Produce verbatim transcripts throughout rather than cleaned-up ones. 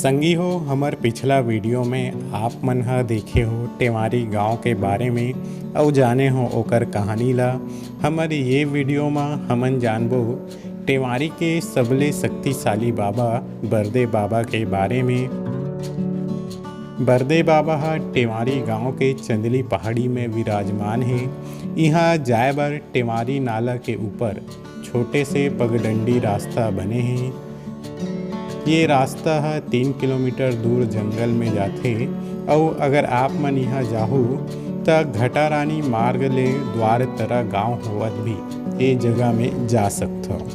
संगी हो, हमर पिछला वीडियो में आप मन ह देखे हो टेवारी गांव के बारे में अउ जाने हो ओकर कहानी ला। हमर ये वीडियो म हमन जानबो टेवारी के सबले शक्तिशाली बाबा बरदे बाबा के बारे में। बरदे बाबा ह टेवारी गांव के चंदली पहाड़ी में विराजमान हे। इहां जाए बर टेवारी नाला के ऊपर छोटे से पगडंडी रास्ता बने हे। ये रास्ता ह तीन किलोमीटर दूर जंगल में जाथे, अउ अगर आप मन इहां जाहू, त घटारानी मार्ग ले द्वारतरा गांव होवत भी ए जगह में जा सकथव।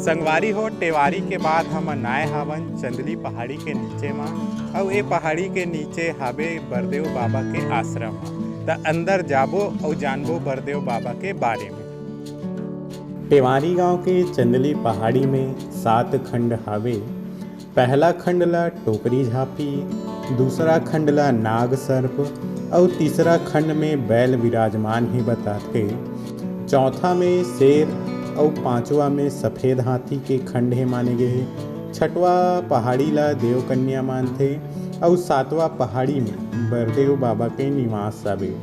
संगवारी हो, टेवारी के बाद हमन आए हावन चंदली पहाड़ी के नीचे म, अउ ए पहाड़ी के नीचे हाबे बरदेव बाबा के आश्रम ह। त अंदर जाबो अउ जानबो बरदेव बाबा के बारे में। टेवारी गांव के चंदली पहाड़ी में सात खंड हावे। पहला खंड ला टोकरी झांपी, दूसरा खंड ला नाग सर्प अउ तीसरा खंड में बैल विराजमान हे बताथे। चौथा में शेर अउ पांचवा में सफेद हाथी के खंड हे माने गे हे। छठवा पहाड़ी ला देवकन्या मानथे अउ सातवां पहाड़ी में बरदेव बाबा के निवास हावे।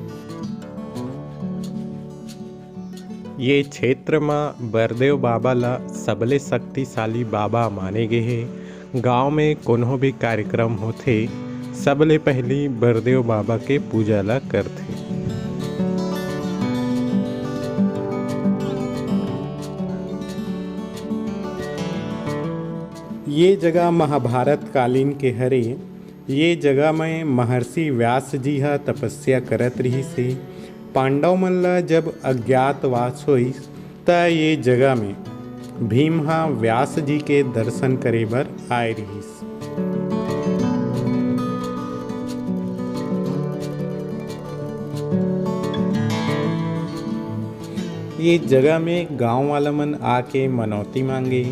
ये क्षेत्र म बरदेव बाबा ला सबले शक्तिशाली बाबा माने गे हे। गांव में कोनो भी कार्यक्रम होथे, सबले पहिली बरदेव बाबा के पूजा ला करथे। ये जगह महाभारत कालीन के हरे। ये जगह में महर्षि व्यास जी ह तपस्या करत रिहिस हे। पांडव मन ला जब अज्ञातवास होइस, त ये जगह में भीम ह व्यास जी के दर्शन करे बर आए रिहिस। ये जगह में गांव वाला मन आके मनौती मांगे,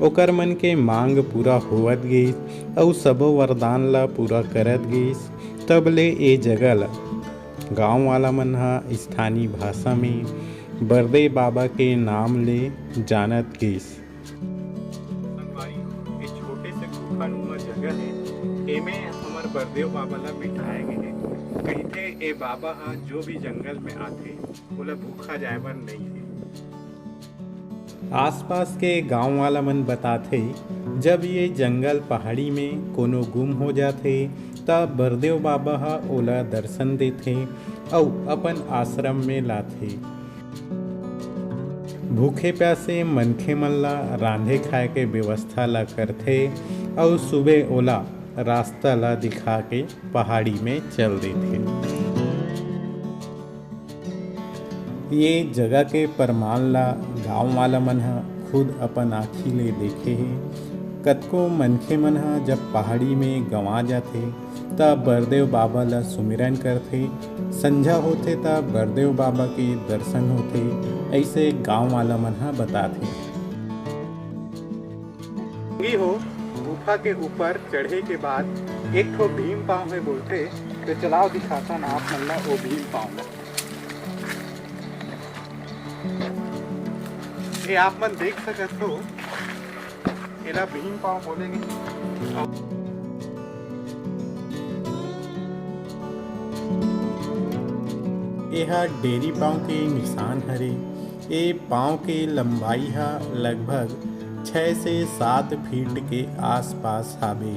ओकर मन के मांग पूरा होवत गइस, अउ सबो वरदान ला पूरा करत गइस। तब ले ए जगह ला गांव वाला मन ह स्थानीय भाषा में बरदे बाबा के नाम ले जानत गइस। संगवारी हो, ए छोटे से गुफानुमा जगह हे, एमे हमर बरदेव बाबा ला बिठाए गे हे। कहिथे ए बाबा ह जो भी जंगल में आथे, ओला भूखा जाए बर नइ हे। आसपास के गांव वाला मन बताथे, जब ये जंगल पहाड़ी में कोनो गुम हो जाथे, त बरदेव बाबा ह ओला दर्शन देथे अउ अपन आश्रम में लाथे। भूखे प्यासे मनखे मन ला रांधे खाए के व्यवस्था ला करथे अउ सुबह ओला रास्ता ला दिखा के पहाड़ी में चल देथे। ये जगह के परमान ला गांव वाला मन ह खुद अपन आँखी ले देखे हे। कतको मनखे मन ह जब पहाड़ी में गंवा जाथे, त बरदेव बाबा ला सुमिरन करथे। संझा होथे, त बरदेव बाबा के दर्शन होथे, अइसे गांव वाला मन ह बताथे। संगी हो, गुफा के ऊपर चढ़े के बाद एक ठो भीम पांव हे बोलथे, तो चलाओ दिखाथन आप मन ला ओ भीम पांव ला। ये आप मन देख सकत हो, एला भीम पांव बोले गे। एहा डेरी पांव के निशान हरे। ए पांव के लंबाई ह लगभग छह से सात फीट के आसपास हावे।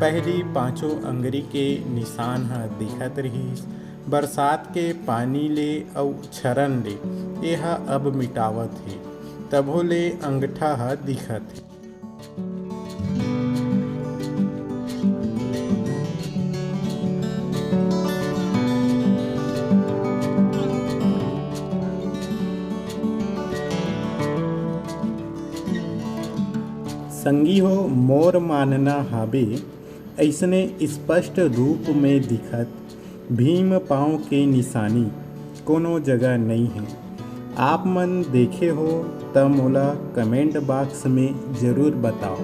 पहिली पांचों अंगरी के निशान ह दिखत रिहिस। बरसात के पानी ले अउ छरन ले एहा अब मिटावत हे, तभो ले अंगठा ह दिखत हे। संगी हो, मोर मानना हावे, अइसने स्पष्ट रूप में दिखत भीम पांव के निशानी कोनो जगह नइ हे। आप मन देखे हो, त मोला comment box में जरूर बताओ।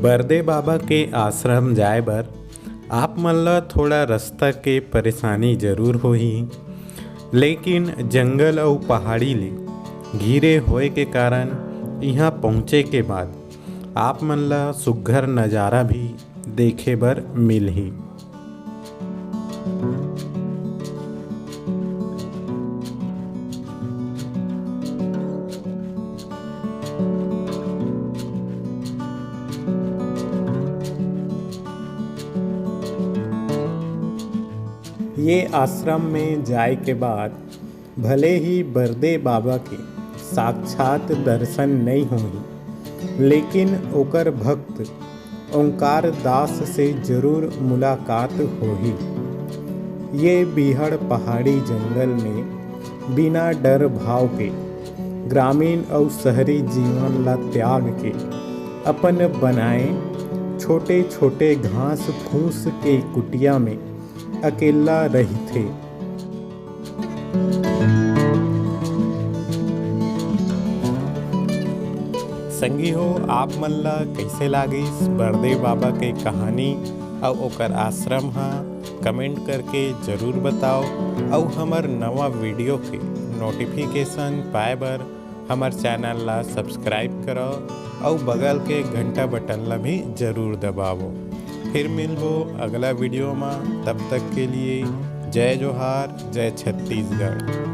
बरदे बाबा के आश्रम जाए बर आप मन ल थोड़ा रास्ता के परेशानी जरूर होही, लेकिन जंगल अउ पहाड़ी ले घिरे होए के कारण इहाँ पहुँचे के बाद आप मन ल सुग्घर नजारा भी देखे बर मिलही। ये आश्रम में जाए के बाद भले ही बरदे बाबा के साक्षात दर्शन नइ होही, लेकिन ओकर भक्त ओंकार दास से जरूर मुलाकात होही। ये बीहड़ पहाड़ी जंगल में बिना डर भाव के ग्रामीण अउ शहरी जीवन ला त्याग के अपन बनाए छोटे-छोटे घास फूस के कुटिया में अकेला रहिथे। संगी हो, आप मन ला कइसे लागिस बरदे बाबा के कहानी अउ ओकर आश्रम ह? कमेंट करके जरूर बताओ अउ हमर नवा वीडियो के नोटिफिकेशन पाए बर हमर चैनल ला सब्सक्राइब करो अउ बगल के घंटा बटन ला भी जरूर दबावो। फिर मिलबो अगला वीडियो मा, तब तक के लिए जय जोहार, जय छत्तीसगढ़।